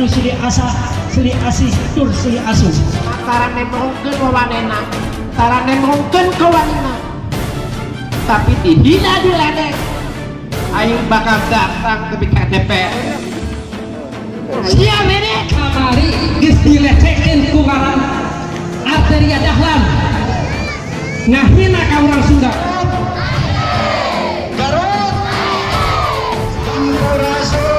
Anu silih asah, silih asih, tur silih asuh. Tara nemongkeun wawanena, tara nemongkeun kawanina, tapi dihina diledek. Aing bakal datang ke DPR. Siap ini. Kamari geus dilecekeun ku ngaran Arteria Dahlan. Ngahina ka urang Sunda. Garut. Sampurasun.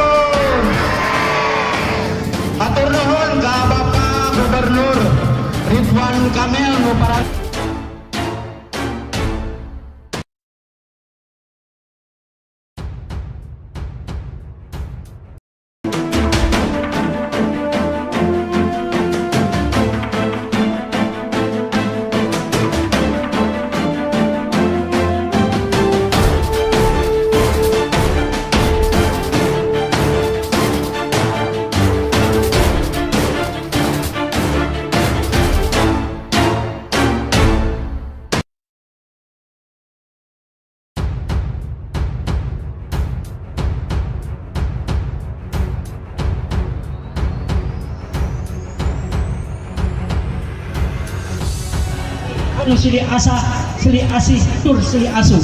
Hatur nuhun ka Bapak Gubernur Ridwan Kamil nu anu silih asah, silih asih, tur silih asuh.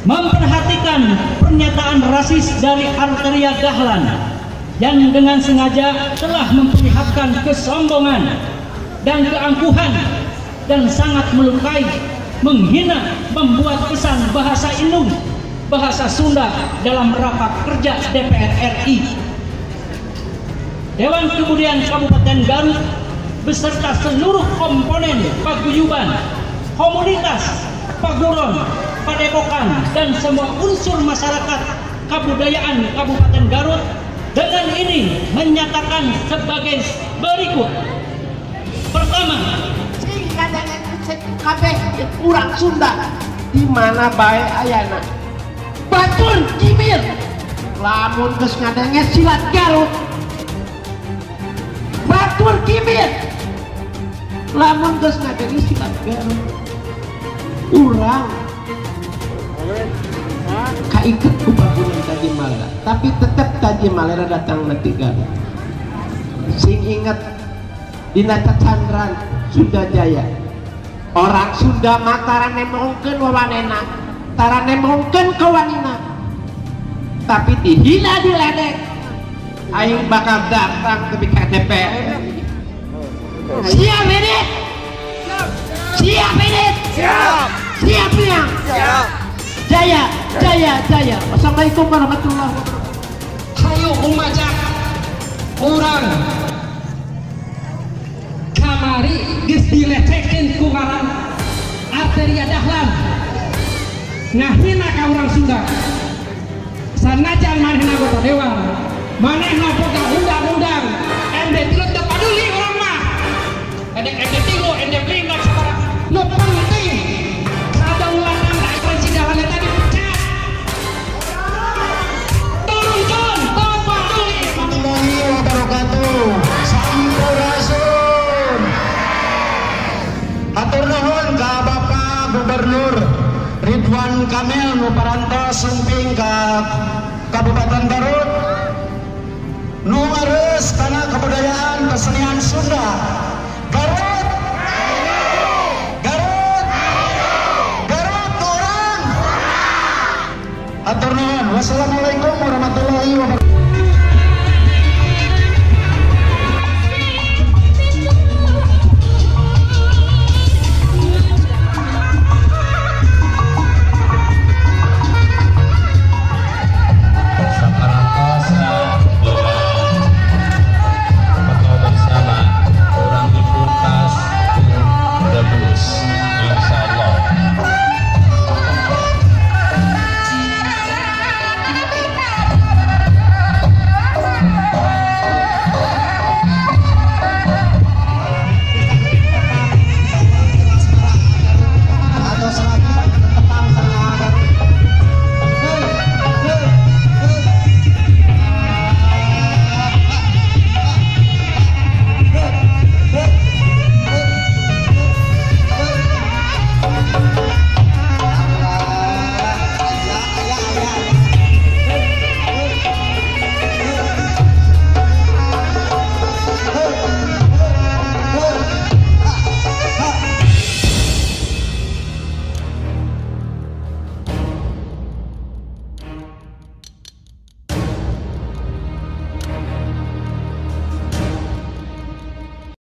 Memperhatikan pernyataan rasis dari Arteria Dahlan yang dengan sengaja telah memperlihatkan kesombongan dan keangkuhan dan sangat melukai, menghina, membuat kesan bahasa Indung, bahasa Sunda dalam rapat kerja DPR RI. Dewan Kebudayaan Kabupaten Garut beserta seluruh komponen paguyuban, komunitas, paguron, padepokan, dan semua unsur masyarakat kebudayaan Kabupaten Garut dengan ini menyatakan sebagai berikut. Pertama, kabeh urang Sunda di mana bae ayana. Batur cibir lamun geus ngadenge silat Garut. Batur kibir lamun geus ngadenge silat Garut. Urang kaiket ku bangunan Tajimalela, tapi tetep Tajimalela datang nanti Garut. Sing inget dina cacandran Sunda Jaya, orang Sunda mah tara nemongkeun wawanena, tara nemongkeun kawanina, tapi dihina diledek. Aing bakal datang ke DPR. Siap ini? Siap ini? Siap. Siap ya? Siap. Jaya, jaya, jaya. Wassalamualaikum warahmatullahi wabarakatuh. Hayu umajak urang kamari geus dilecekeun ku ngaran Arteria Dahlan. Ngahina ka urang Sunda. Sanajan manehna anggota dewan, manehna boga undang-undang, MD tilu teu paduli urang mah. MD tilu, MD lima sabaraha. Nu penting kadaulatan rakyat si Dahlan eta dipecat. Turunkeun, tong paduli. Warahmatullahi wabarakatuh. Sampurasun. Hatur nuhun ka Bapak Gubernur Ridwan Kamil nu parantos sumping ka Kabupaten Garut nu ngareus kana kebudayaan kesenian Sunda. Garut, Garut, Garut urang. Hatur nuhun. Wassalamualaikum.